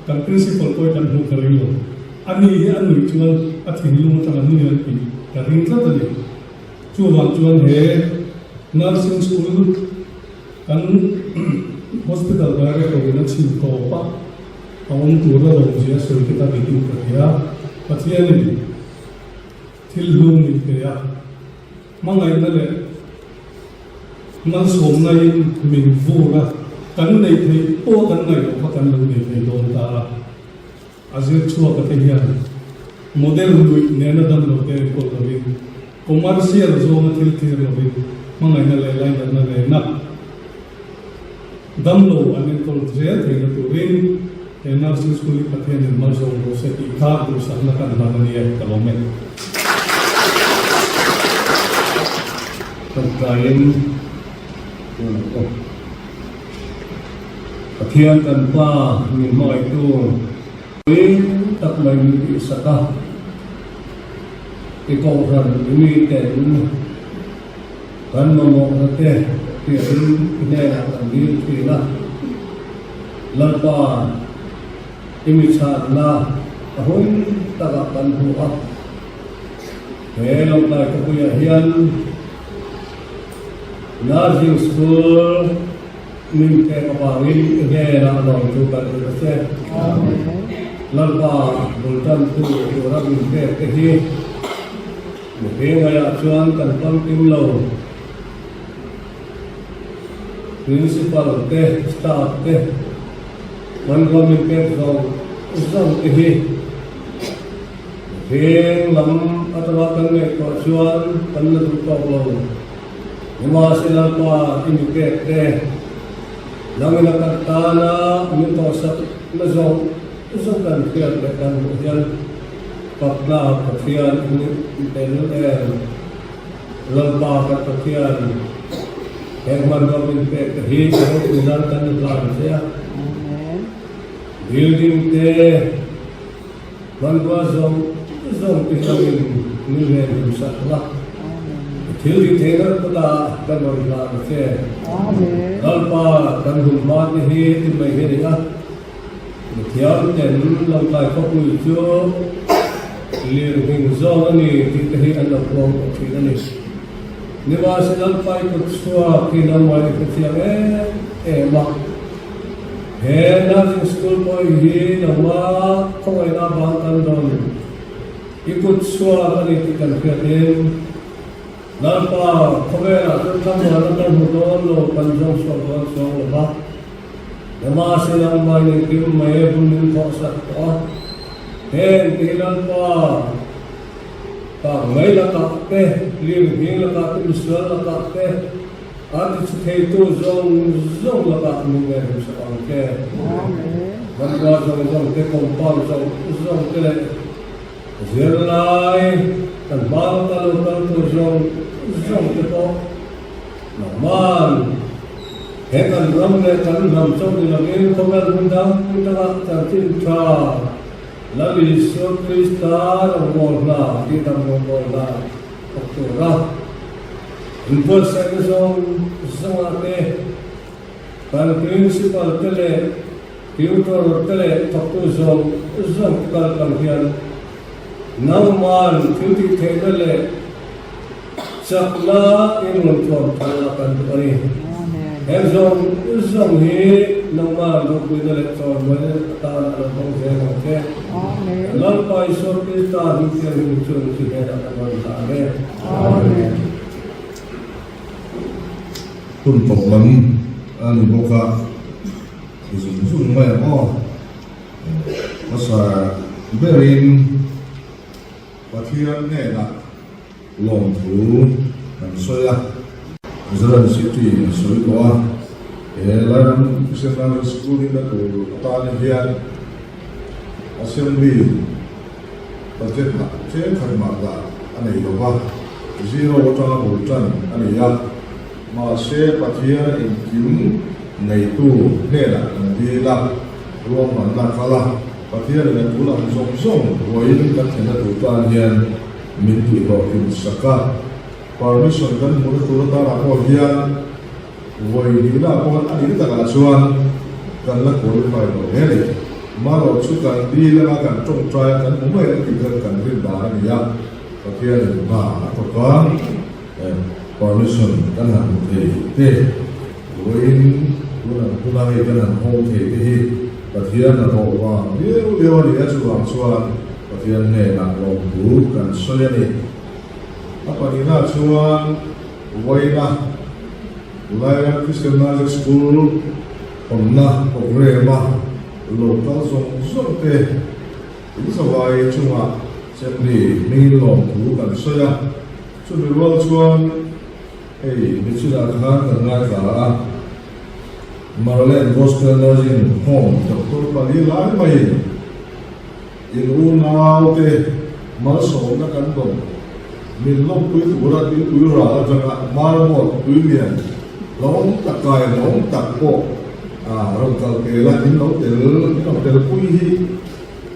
kan Principal pawh hi kan hmuh ka ring lo. A ni hi a nuih chuan a thinlung atang a nui an tih ka ring tlat a ni. Chuvang chuan he Nursing School kan Hospital Director in a chhim tawp a, a awm tur a lawmzia sawi te ka dikin ka hria. Pathianin thil hlu min pe a. Hmangaihna leh malsawmnain min vur a, kan neih theih pawh kan ngaih loh kha kan lo nei thei dawn ta a. A zir chhuak a te hian model nuih nena dam lo te enkawl lovin, commercial zawnga thil thlir lovin hmangaihna leh lainatna nena dam lo an enkawl zel theihna turin he nursing school hi Pathianin malsawm rawh se tih kha duhsakna kan hlan a ni e, ka lawm e. Tawngtaiin aw Pathian kan Pa min hmangaihtu pui tak mai min tihsak a, i kohhran i miten kan mamawhna te piahin i hnenah kan dil thin a, Lalpa i mi chhanna a hun takah kan hmu a. He Lawngtlai khawpuiah hian Nursing School min pek avangin i hnenah lawm chu kan hrilh a che. Lalpa bul tantu tura min pek te hi mihring ngaiah chuan kan famkim lo. Principal te, staff te, hmanrua min pek zawng zawng te hi Veng lam atanga kan ngaihtuah chuan kan la duh tawk lo. Nimahse Lalpa i mi pek te, nangin a kan tana min tawhsak na zawng zawng kan hriat leh kan hmuh hian Pakna Pathian in tel em? Lalpa kan Pathian, heng hmanrua min pek te hi a ropui nan kan inhlan che a. Building te. Hmanrua zawng zawng te hiangin min ven hlim sak la, thil ri thei nalh kawtah kan rawn hlah ta che. Lalpa kan hun hma te hi ti mai hi a ni a, mithiam ten Lawngtlai khawpui chu lirnghing zawng a ni tih te hi an lo puang tawh thin a ni. Nimahse Lalpa i kut chhuak hi nangmah i hrethiam em em a. He nursing school pawh hi nangma khawngaihna vang kan dawn i kut chhuak a ni tih kan hriatin Lalpa khawvelah chuan thlamuanna kan hmu dawn lo, kan zawng chhuak dawn chuang lo va. Namase nangmah in engkim mai e bul min thawhsak tawh a, heng ti hi Lalpa kang mai lakah te, lirnghing lakah te, misual lakah te, A ti theitu zawng zawng lakah min ngai hrimsak ang che. Hmanrua zawng zawng te, compound zawng zawng te leh zirlai kan hma lawka lo kal tur zawng zawng te pawh nangman he kan ram leh kan hnam chauh ni lovin khawvel hmun dang dangah chanchin tha Lal Isua Krista rawngbâwl hna tihdam rawngbâwl hna thawk tura inbuatsaihna zawng zawngah te, kan Principal te leh Tutor te leh thawktu zawng zawng te kal tlang hian nangman thil tih theihna leh chakna in rawn thuam thar a kan duh a ni. Heng zawng zawng hi nangman ropuina leh chawimawi atan a lo hmang zel ang che. Lalpa Isua Krista hming thianghlim chung chi hnenah ka rawn hlan e. Amen. Hun tawp lam a ni bawk a, ti zung zung mai ang aw. Hmasa berin Pathian hnenah lawmthu kan sawi a. Mizoram City a sawi tawh a, he Lairam Christian Learning School in a tur atan hian Assembly budget ah tlem khat mah dah a nei lo va, zero atanga bul tan a ni a, mahse Pathian engkim neitu hnenah kan dil a, ruahmanna a kal a, Pathianin a tul ang zawng zawng vawiin kan thlenna tur tan hian min tihhlawhtlin sak a, permission kan hmuhna tur atanah pawh hian vawi hnihna pawn a nih takah chuan kan la qualify lo hle a ni. Marawh chu kan dil anga kan tawngtai a kan hmu mai ang tih khan kan rin dan a ni a, Pathianin hna a thawk a, permission kan han hmu thei te, vawiin tun ang huna hei kan han hawng thei te hi Pathian hnathawh vang liau liau a ni a, chuvang chuan Pathian hnenah lawmthu kan sawi a ni. A pahnihna chuan Vawiina Lairam Christian Nursery School hawnna programme-a lo kal zawng zawng te in zavai chungah Assembly hmingin lawmthu kan sawi a, chumi rual chuan hei nichinah khan kan ngaithla a, Marlen Gospel Nursing Home Doctor pali lai maiin In unaute malsawmna kan dawn. Min lawmpui tura tuipui ral atanga Marmot tuilian hlawm tak kai hlawm tak pawh rawn kal tel a, in lo tel, in lo telpui hi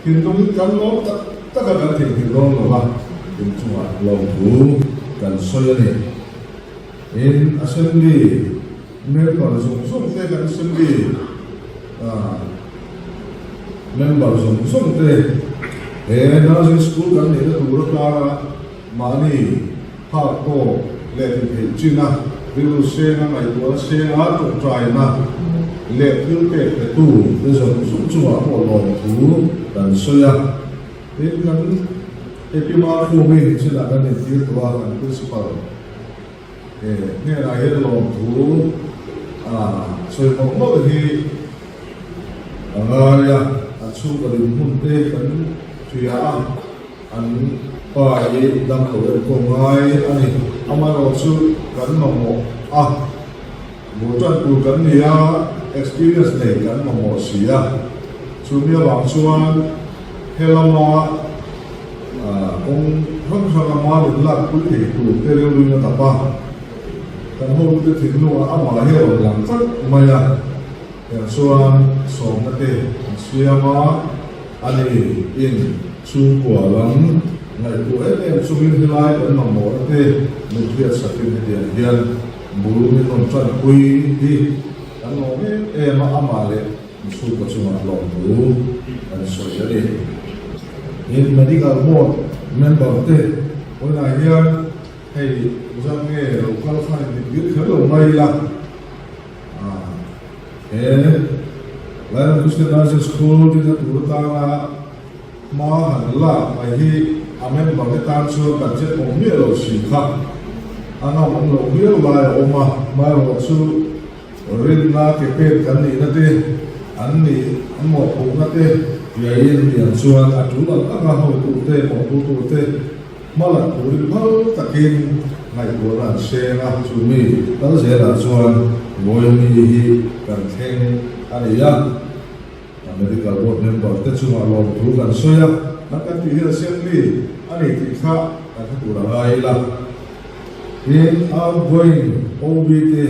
thinlungin kan lawm tak tak a, kan theihnghilh dawn lo va, in chungah lawmthu kan sawi a ni. In Assembly member zawng zawng te kan Assembly member zawng zawng te he nursing school kan neihna tur atanga mahni phak tawk leh ti theih chin a rilru seng a ngaihtuahna seng a tawngtaina leh thil pek pe tu te zawng zawng chungah pawh lawmthu kan sawi a. Tin, kan Epima Khumi chinah kan intir tawh a, kan Principal hnenah hian lawmthu sawi mawlh mawlh hi a ngai a, an chhungkaw dinhmun te kan hria a, an pa hi damlo enkawl ngai a ni. Amaherawhchu kan mamawh a, bul tan tur kan ni a, experience nei kan mamawh si a, chumi avang chuan Helama kawng hrang hranga hma min lak pui thei tur te rilruin a tap a, kan hotute thinlungah amah hi a rawn lang tlat mai a, tiang chuan sawmna te an siam a, ani in chhungkua lam ngaihtuah em em chungin helai kan mamawhna te min hriat sakin hetiang hian bul min rawn tanpui hi kan lawm em em a, amah leh Chhungkaw chungah lawmthu kan sawi a ni. Tin, Medical Board member te vawiinah hian hei zat nge lo kal khan in dik kher lo mai ila, he Lairam Christian Nursing School dina tur atanga hma han lak mai hi a member te tan chuan budget awm miah lo si kha a ngam awm loh viau lai a awm a, hmaerawh chu Rinna ke pek kan nihna te, an nih an mawhphurhna te piahin tiang chuan a tul ang anga hotute, mawhphurtute hma lak turin phal takin ngaihtuahna an seng a, chu mi kal zelah chuan Vawimi hi kan thleng a ni a. Medical Board member te chungah lawmthu kan sawi a, kan kan tih hi Assembly a ni tih kha kan hre tur a ngai ila. Tin, outgoing OB te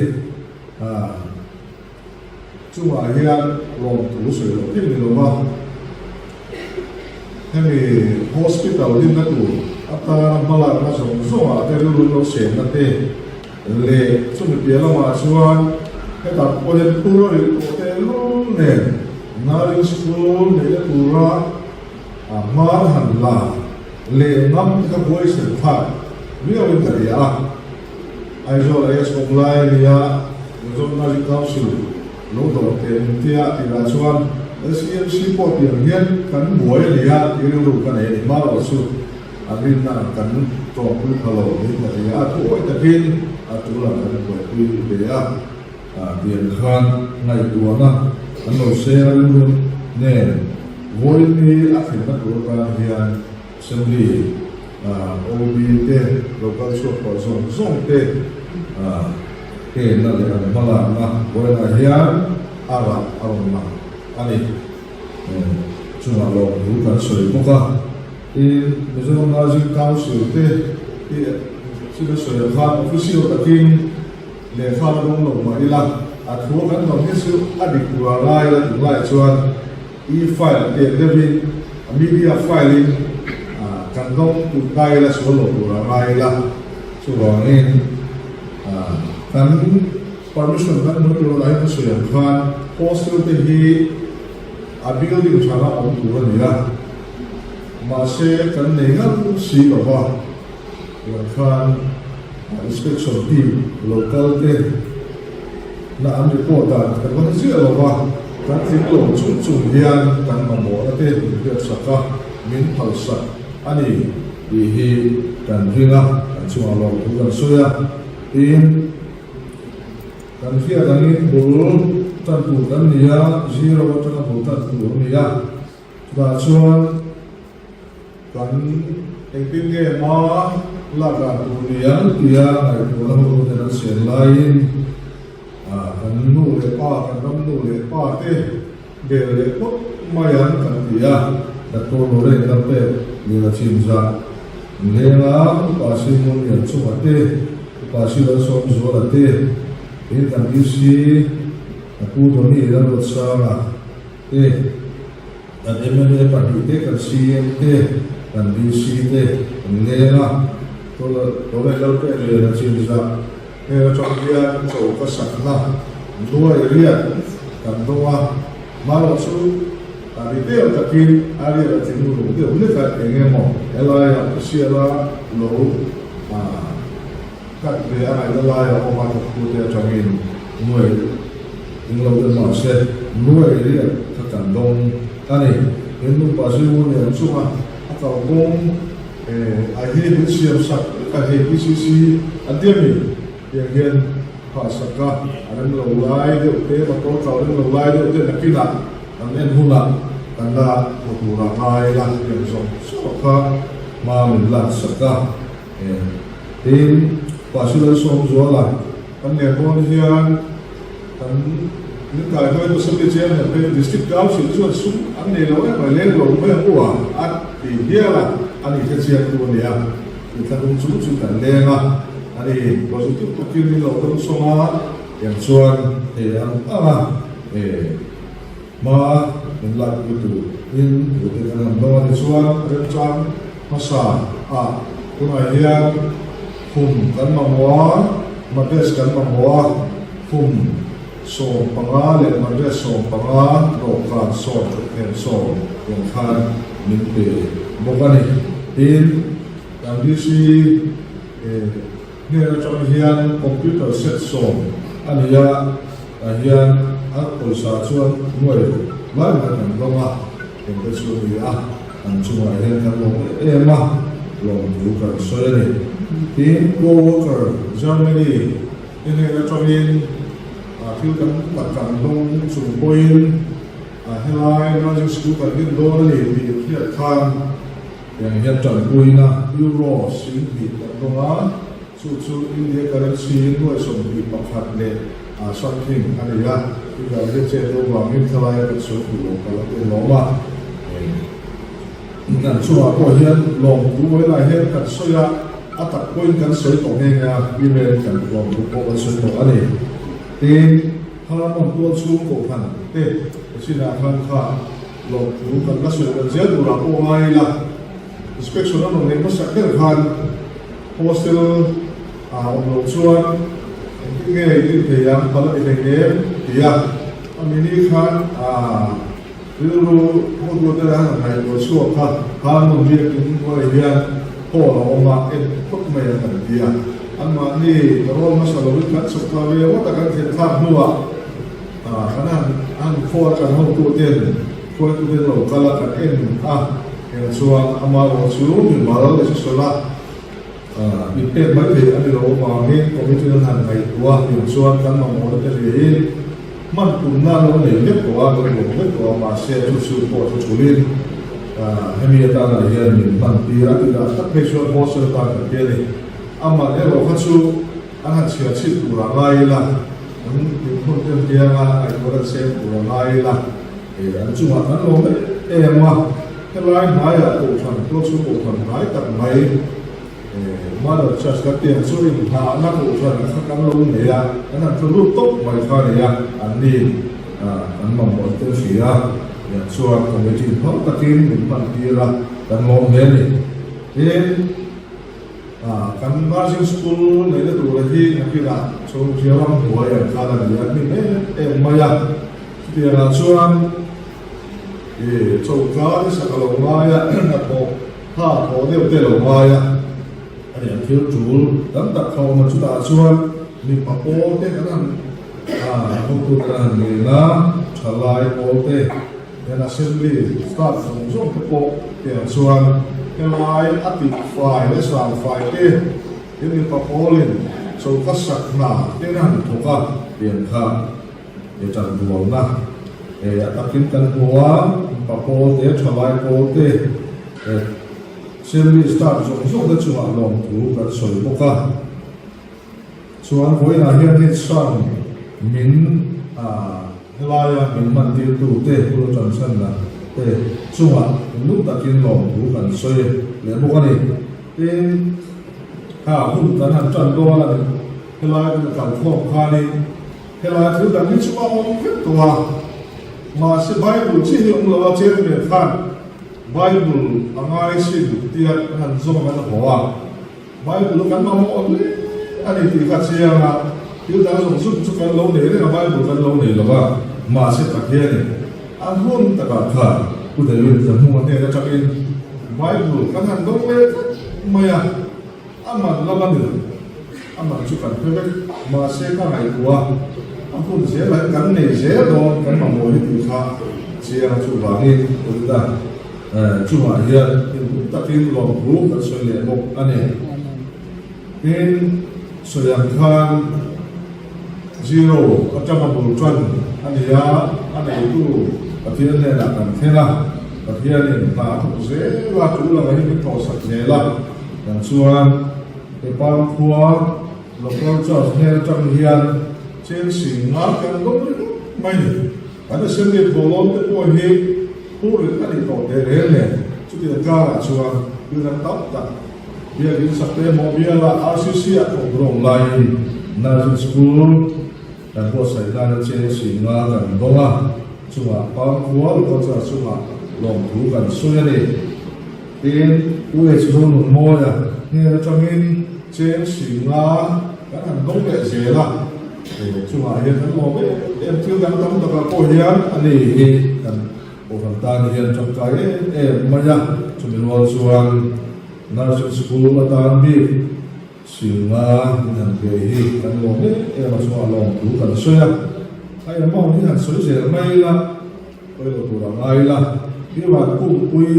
chungah hian lawmthu sawi loh thei ni lo va, hemi hospital dinna tur atana hmalakna zawng zawngah te rilru lo senna te leh chumi piah lamah chuan hetah pawh hian phur a rih tawh tehlul nen Nursing School neihna tura hma han la leh ngam te kha buaisen thlak viauin ka ria a. Aizawl AS awm lai a nia, Mizo Nursing Council lo dawr teh min tia tihah chuan LCMC pawh tiang hian kan buai a nia tih rilru ka nei a ni. Hmarawh chu a rinna ang kan tawngpui pha lo niin ka ria a, thuawi takin. a tul ang kan buaipui ve a, tiang khan ngaihtuahna an lo seng a rilru nen vawiin a thlenna tur atan hian Assembly OB te local chhuak tawh zawng zawng te penna leh an hmalakna vawiinah hian a rah a rawn lang a ni. Chungah lawmthu kan sawi bawk a. Tin, Mizoram Nursing Council te hi thil a sawi ang khan official takin lehkha la dawng lo mah ila, a thu a kan dawng hi chu a dik tur a ngai la tunlai chuan e-file pek deuhin a media file in kan dawng tut ngai ila sual lo tur a ngai ila, chuvangin kan permission kan hmu tur a lahin ka sawi ang khan hostel te hi a building hrana awm tur a ni a. Mahse, kan nei ngal si lo va, tiang khan inspection team lo kal te na an report dan kan va hre chiah lo va, kan tling lo chung chung hian kan mamawhna te min hriatsak a, min phalsak a ni tih hi kan ring a, kan chungah lawmthu kan sawi a, tin, kan hriat angin bul tan tur kan ni a, zero atanga bul tan tur a ni a. Chutah chuan kan engtin nge hma lak dan tur ni ang tia ngaihtuahna ho ten an siam laiin kan nu leh pa, kan ram nu leh pa te bel leh phawt mai ang kan ti a. Doctor Lorraine Lalpek Lira Chinzah Lenga Upa Simon Lianchunga te, Upa Silalsawmzuala te, tin kan DC Pu Donny Lalruatsanga, te, kan mla pahnih te, kan CM te, kan DC te an leng a, tawlai Lalpek Liana Chinzah heng atang hian cho ka sakna nuai riat kan dawng a, hmarawh chu a ri deuh takin a riat a tling ru deuh hlek a, eng emaw helaiah ka siala lo Cut ve a ngaihna lai a awm a, thawktu te atangin nuai eng lo deuh mah se nuai riat kha kan dawng a ni. He nupa zirngur lian chunga a kalkawng a hi min siam sak vek a, hei PCC an ti a mi tiang hian phah sak a, a rem lo lai deuh te, motor kal rem lo lai deuh te nakinah kan en hunah kan la hmu tur a ngai la tiang zawng zawng kha hma min lak sak a. Tin, Pastor Sawmzuala kan nen dawn hian kan min kaihruaitu Assembly Chairman phei District Council chuan sum an nei lo em mai, leng lo mai ang u a, a ti hial a, a ni hre chiangtu a ni a, inthlahrung chung chu kan leng a, a ni positive takin min lo dawngsawng a, tiang chuan hei ang ang a, Hma min lak pui tur in tute kan han dawng a ni chuan remchang hmasa ah tunah hian khum kan mamawh a, madrass kan mamawh a, khum 15 leh madrass 15 dawhkan 10 thutthleng 10 tiang khan min pe bawk a ni. Tin, kan DC Hnen atang hian computer set 10 a ni a, tah hian a pawisa chuan nuai lai mai kan dawng a, engte chu a ni a, an chungah hian kan lawm em em a, lawmthu kan sawi a ni. Tin, co-worker Germany te hnen atangin thil tam tak kan dawng chung pawhin helai nursing school kan din dawn a ni tih hriat khan, Tiang hian tanpuina Euro 20,000 kan dawng a, chu chu India currency nuai 21 leh something a ni a, i kal hi chet deuh vangin thlalai a kan sawi tur lo kal a ti lawm a. Kan chungah pawh hian lawmthu vawilah hian kan sawi a, a tak pawhin kan sawi tawh nghe nghe a, email kan lawmthu pawh kan sawi tawh a ni. Tin, Harmon tual chhung kohhran te chinah khan kha Lawmthu kan la sawi belh zel turah pawh ngai ila, inspection a rawn neih hmasak ber khan hostel ah awm loh chuan engtin nge i din thei ang pal a ti hlei nem ti a, a mini khan ah rilru hotute a han ngaihtuah chhuak kha Harmon biakin hnuaiah hian hall a awm a, en phawt mai ang kan ti a, anmahni rawn hmasa lovin kan chhuk thla ve ngawt a kan thlen thlak hnuah. Kan han han khawl kan hotuten hruaituten lo kal a kan en a, eng chuan amaherawh chu mimal leh sawl a. Inpek mai theih a ni lo avangin Committee an han ngaihtuah a, tin chuan kan mamawhna te hriain hman tumna an lo nei vek tawh a, an lo duang vek tawh a, mahse chu chu pawh chu thulin hemi atana hian min hman tir a tih dah tak phei chuan hostel tan kan ti a ni. Amah erawh kha chu an han chhiar chhit tur a ngai ila, an dinhmun te an bianga ngaihtuahna an seng tur a ngai ila, an chungah kan lawm em em a, helai hmaiah kohhran tualchhung kohhran hnai tak mai Mother Church kan tih ang chu inhnahna kohhran kha kan lo nei a, kan han tlu lut tawp mai kha a ni a, an ni kan mamawh te hria tiang chuan committee phal takin min hman tir a, kan lawm hle a ni. Tin, kan nursing school neihna tura hi nakinah chhungchhia ram hnuai ang khan a ni a, hnim em em mai a. Chutiangah chuan i choka ni sak a lo ngai a, hnathawh tha thawh deuh te a lo ngai a, a ni ang thil tul tam tak kha a awm a, chutah chuan mipa pawl te kan han hotu te kan han ngen a, thalai pawl te hian assembly staff zawng zawng te pawh tiang chuan helai a tih fai leh sang fai te tin mipa pawlin choka sak hna te an han thawk a tiang kha. He ṭanrualna a takin kan hmu a, mipa pawl te, ṭhalai pawl te, assembly staff zawng zawng te chungah lawmthu kan sawi bawk a. Chuan vawiinah hian hei sang min helaia min hmantirtu te, Pu Ṭanchhanna te chungah lung takin lawmthu kan sawi leh bawk a ni. Tin, kha hun kan han ṭan dawn a ni, helai kan kalkhawm khanin Helai thil dang hi chu a awm vek tawh a, mahse Bible chiah hi a awm lo a, Chairman khan Bible a ngai sin tia kan han zawng an haw a, Bible kan mamawh hle a ni tih kha chiang a, thil dang zawng zawng chu kan lo nei reng a, Bible kan lo nei lo va, mahse Pathianin a hun takah khan Pu David Zahnunga hnen atangin Bible kan han dawng leh tlat mai a. A man lam a ni lo. A man chu kan hre vek. Mahse ka ngaihtuah a, a hun zel ah kan nei zel dawn kan mamawh hi tih kha chiang chuvangin Ulda chungah hian hlim takin lawmthu kan sawi leh bawk a ni. Tin, sawi ang khan zero atanga bul tan a ni a, a neitu Pathian hnenah kan thleng a, Pathianin hna a thawk zel a, tul anga hi min thawhsak zel a. Kan chuan Nepal khua local church hmel atang hian cheng sing nga kan dawng ringawt mai ni. Kan assembly thawhlawm te pawh hi phur rit a nih tawh teh reng nen. Chutiang karah chuan thil dang tam tak biakin sak te emaw biala RCC ah thawk rawng laiin nursing school kan buatsaih nana cheng sing nga kan dawng a, chungah Pangkhua local church chungah lawmthu kan sawi a ni. Tin, US Zonunmawia hnen atangin cheng singa kan han dawng leh zel a, chungah hian kan lawm em em thil dang tam takah pawh hian a ni hi kan Kohhran tan hian tangkai em em mai a, chumi rual chuan Nursing School atan bik singa min han ve hi kan lawm em em a, chungah lawmthu kan sawi a, a amount hi han sawi zel mai ila. Pawi lo tur a ngai la, i van kumpui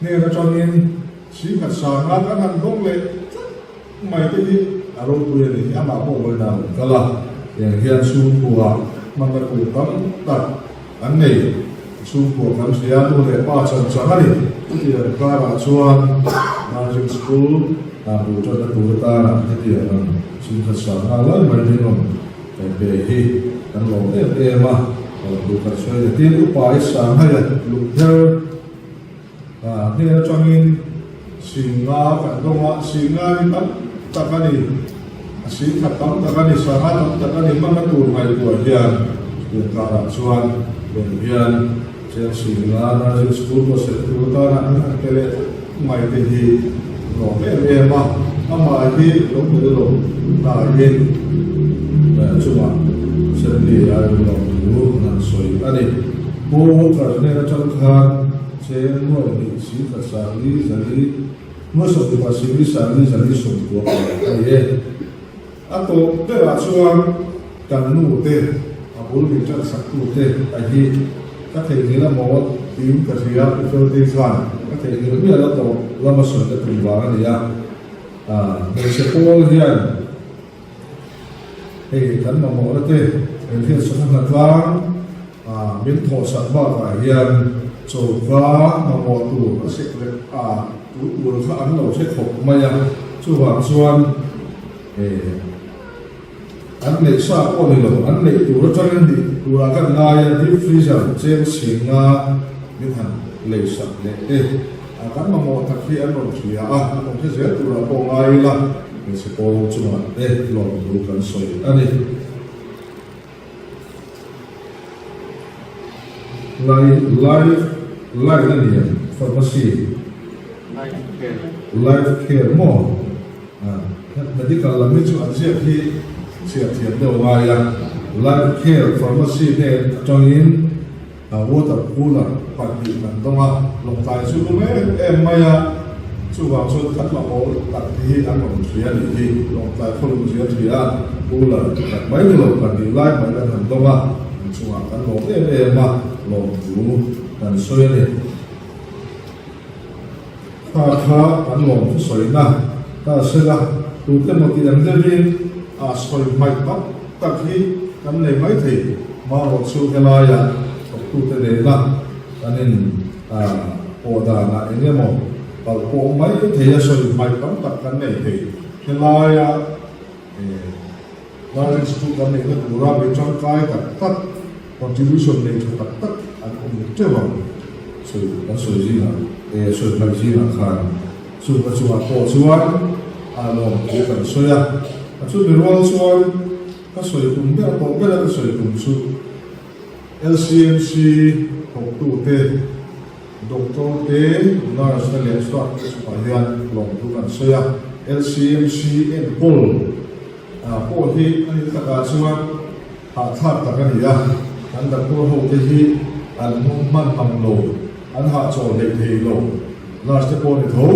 hnen atangin singkhat sanga kan han dawng leh tlat mai te hi a ropui a ni hi amah pawh vawiin a rawn kal a, tiang hian chhungkua hmanna tur tam tak an nei, chhungkua kan hria nu leh pa chan chang a ni, chutiang karah chuan Nursing School hna bul tanna tur atana hetiang ang singkhat sanga lai mai hi rawn Pe hi kan lawm em em a, duh kan sawi leh. Tin, upa i Shanghai a lungher hnen atangin Singa kan dawng a, Singa hi tam tak a ni, a sing khat tam tak a ni, Shanghai tam tak a ni, hmanna tur ngaihtuah hian chutiang karah chuan lawm hian Cheng Singa Nursing School buatsaih tur atana an han pe leh tlat mai te hi lawm em em a, amah hi lo hmu lo hnaiin chungah assembly a ring lo thu an han sawi a ni. Pu Walker hnen atang khan cheng nuai hnih singkhat sangli zali nuai sawmhnih singli sangli zali sawmkua pawh a ni e. A tawp berah chuan kan nu te, a bul min ṭan sak tu te a hi ka theihnghilh a maw tiin ka hria, Pu Feltei khan ka theihnghilh miah la tawp lama sawi ka tum vang a ni a. Hmeichhe pawl hian hei kan mamawhna te engthil sangha hnatlang min thawhsak bakah hian choka mamawh tur a sek rek a tu tur kha an lo hre khawp mai a, chuvang chuan an neih sa pawh ni lo, an neih tur atangin nih turah kan ngai a, deep freezer cheng singa min han leisak leh te. A kan mamawh tak hi an rawn hria a, an rawn hre zel turah pawh ngai ila, hmeichhe pawl chungah te lawmthu kan sawi a ni. Lai Life Line a ni em? Pharmacy Life Care maw? Medical lam hi chu an ziak hi chhiar thiam deuh ngai a, Life Care Pharmacy hnen atangin Water cooler pahnih kan dawng a, Lawngtlai chu lum em em mai a, chuvang chuan kan mamawh tak te hi an rawn thli a nih hi, Lawngtlai khaw lum zia thli a, cooler pakhat mai ni lo pahnih lai mai kan han dawng a, an chungah kan lawm em em a, lawmthu kan sawi a ni. Kha kha kan lawmthu sawina ta sela, tute maw tih ang deuhin a sawi hmaih tak tak hi kan nei mai thei. Marawh chu helaiah thawktute nena kan in pawh danah eng emaw palh pawh mai thei a sawi hmaih tam tak kan nei thei. Helaia Nursing School kan neihna tura mi tangkai tak tak, contribution nei tha tak tak an awm teuh ang. Sawi kan sawi zingah eh sawi hmaih zingah khan chunga chungah pawh chuan a lawmthu kan sawi a, a chumi rual chuan ka sawi tum ber tawh ber a ka sawi tum chu LCMC thawktute Doctor te, nurse te leh staff te chungah hian lawmthu kan sawi a, LCMC enkawl pawh hi a ni takah chuan hahthlak tak a ni a, kan doctor ho te hi an hmang hman hmang lo, an hahchawl hleih thei lo, nurse te pawh ni tho.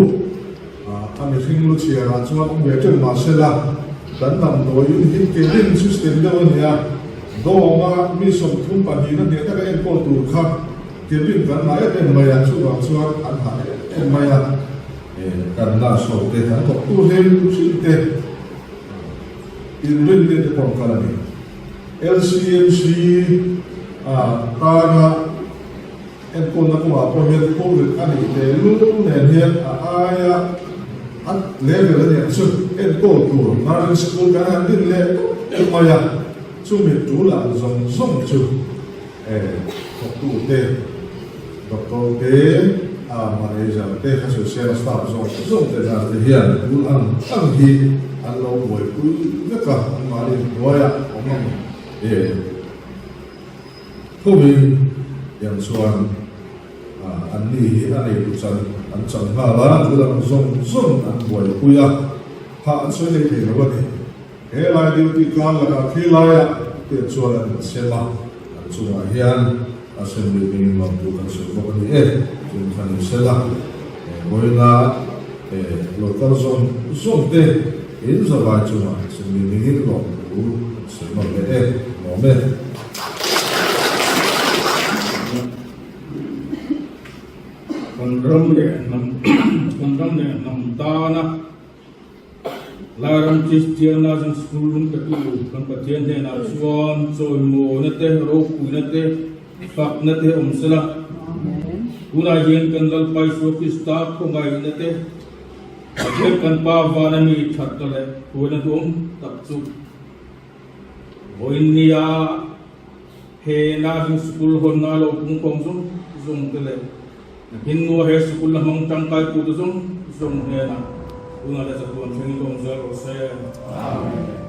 A mihring lu chhiarah chuan awm ve teuh mah sela, kan damdawiin hi cabin system deuh a ni a, dawnga mi 30 pahnihna hneh taka enkawl tur kha cabin kan ngah em em mai a, chuvang chuan an hah em em mai a, kan nurse ho te, kan thawktu hlim hrim te, inrinni te pawh an kal a ni. LCMC tana. Enkawlna kawngah pawh hian Covid a nih teh lul nen hian a aia a level a nih chu enkawl tur nursing school kan han din leh tawp mai a, chumi tul ang zawng zawng chu thawktute, doctor te, manager te, ka sawi siam a staff zawng zawng te nurse te hian tul ang ang hi an lo buaipui vek a, anmahni hnuaiah awm ang e. Thumin yang chuan an ni hi a neitu chan an chang nghal a, chu lam zawng zawng an buaipui a, hah an sawi hlei thei lo a ni. He lai duty kar lakah khi laiah te chuan an insem a, an chungah hian assembly hmingin lawmtu kan sawi bawk a ni e, chung kha ni sela vawiina local zawng zawng te in zavai chungah assembly hmingin lawmtu kan sawi nawm leh e, lawm e. Kan ram leh hnam kan ram leh hnam tana Lairam Kristian Nursing School lung petu kan Pathian hnenah chuan chawimawina te, ropuina te, fakna te awm sela. Tunah hian kan Lalpa Isua Krista khawngaihna te, Pathian kan Pa vana mi thatna leh huaina duhawm tak chu Vawiin nia he nursing sikul hawnna lo pungkhawm zawng zawng te leh nakin nua he sikul la hmang tangkai tu te zawng zawng hnenah tunah leh chatuan thlengin awm zel rawh se. Amen.